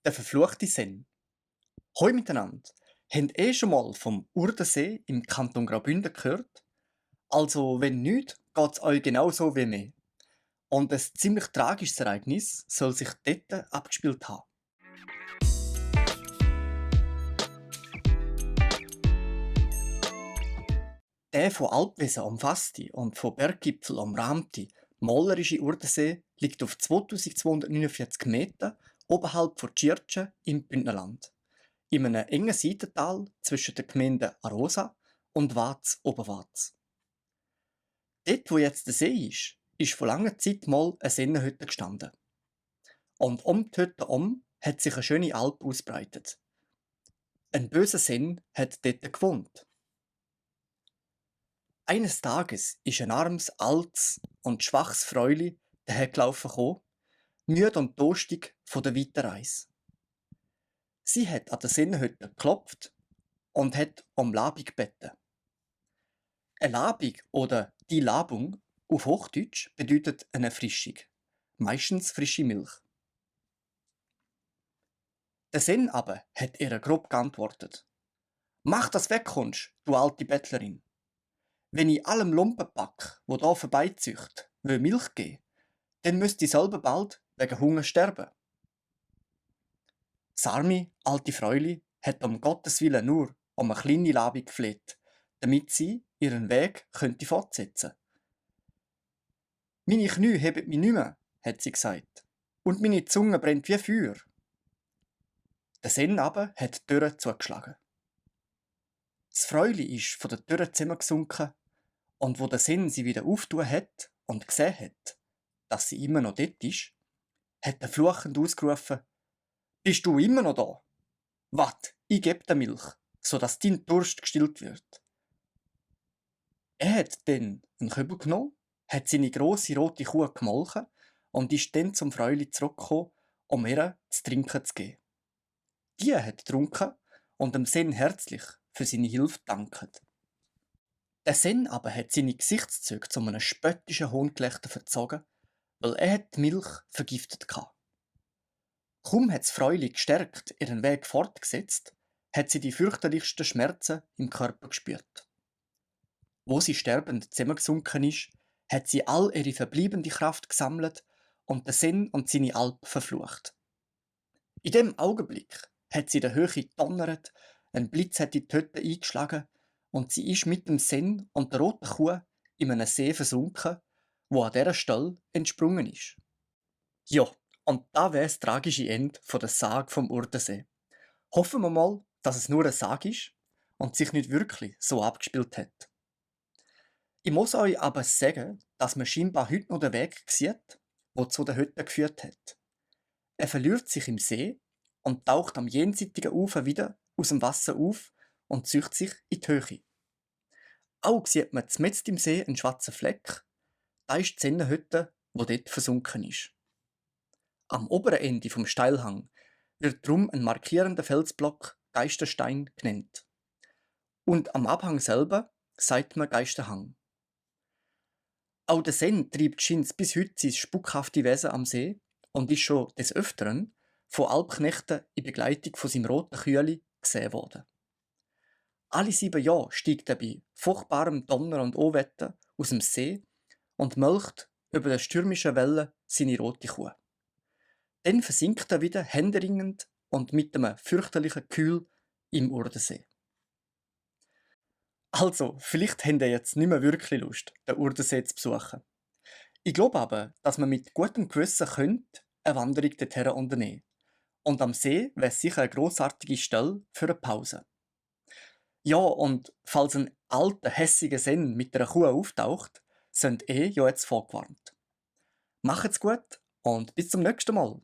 Der verfluchte Senn. Hoi miteinander. Habt ihr schon mal vom Urdensee im Kanton Graubünden gehört? Also, wenn nicht, geht's euch genauso wie mir. Und ein ziemlich tragisches Ereignis soll sich dort abgespielt haben. Der von Alpwiesen umfasste und von Berggipfeln umrahmte malerische Urdensee liegt auf 2249 Meter oberhalb von Tschirtsche im Bündnerland, in einem engen Seitental zwischen den Gemeinden Arosa und Vaz-Obervaz. Dort, wo jetzt der See ist vor langer Zeit mal eine Sennenhütte gestanden. Und um die Hütte hat sich eine schöne Alp ausbreitet. Ein böser Senn hat dort gewohnt. Eines Tages ist ein armes, altes und schwaches Fräuli dahergelaufen gekommen, müde und durstig von der weiten Reise. Sie hat an der Sennenhütte geklopft und hat um Labung gebeten. Eine Labung oder die Labung auf Hochdeutsch bedeutet eine Erfrischung, meistens frische Milch. Der Senn aber hat ihr grob geantwortet: Mach, dass wegkommst, du alte Bettlerin. Wenn ich allem Lumpenpack, wo da vorbeizücht, will Milch geben, dann müsste ich selber bald wegen Hunger sterben. Das arme, alte Fräuli hat um Gottes Willen nur um eine kleine Labung gefleht, damit sie ihren Weg könnte fortsetzen. Meine Knie heben mich nicht mehr, hat sie gesagt, und meine Zunge brennt wie Feuer. Der Senn aber hat die Türe zugeschlagen. Das Fräuli ist von der Türe zusammengesunken, und wo der Senn sie wieder auftun hat und gesehen hat, dass sie immer noch dort ist, hat er fluchend ausgerufen: Bist du immer noch da? Wart, ich geb dir Milch, sodass dein Durst gestillt wird. Er hat dann einen Kübel genommen, hat seine grosse rote Kuh gemolken und ist dann zum Fräuli zurückgekommen, um ihr zu trinken zu geben. Die hat getrunken und dem Senn herzlich für seine Hilfe gedankt. Der Senn aber hat seine Gesichtszüge zu einem spöttischen Hohngelächter verzogen, weil er hat die Milch vergiftet hatte. Kaum hat das Fräuli gestärkt ihren Weg fortgesetzt, hat sie die fürchterlichsten Schmerzen im Körper gespürt. Wo sie sterbend zusammengesunken ist, hat sie all ihre verbleibende Kraft gesammelt und den Senn und seine Alp verflucht. In dem Augenblick hat sie in der Höhe donnert, ein Blitz hat in die Hütte eingeschlagen und sie ist mit dem Senn und der roten Kuh in einem See versunken, wo an dieser Stelle entsprungen ist. Ja, und da wäre das tragische Ende von der Sage vom Urdensee. Hoffen wir mal, dass es nur eine Sage ist und sich nicht wirklich so abgespielt hat. Ich muss euch aber sagen, dass man scheinbar heute noch den Weg sieht, der zu der Hütte geführt hat. Er verliert sich im See und taucht am jenseitigen Ufer wieder aus dem Wasser auf und zieht sich in die Höhe. Auch sieht man mitten im See einen schwarzen Fleck. Da ist die Sennenhütte, die dort versunken ist. Am oberen Ende vom Steilhang wird drum ein markierender Felsblock Geisterstein genannt. Und am Abhang selber sagt man Geisterhang. Auch der Senn treibt scheinbar bis heute sein spukhafte Wesen am See und ist schon des Öfteren von Alpknechten in Begleitung von seinem roten Kühli gesehen worden. Alle 7 Jahre steigt er bei furchtbarem Donner und Unwetter aus dem See und melkt über den stürmischen Wellen seine rote Kuh. Dann versinkt er wieder händeringend und mit einem fürchterlichen Kühl im Urdensee. Also, vielleicht habt ihr jetzt nicht mehr wirklich Lust, den Urdensee zu besuchen. Ich glaube aber, dass man mit gutem Gewissen könnte eine Wanderung dorthin unternehmen. Und am See wäre es sicher eine grossartige Stelle für eine Pause. Ja, und falls ein alter, hässiger Senn mit einer Kuh auftaucht, sind ja jetzt vorgewarnt. Macht's gut und bis zum nächsten Mal.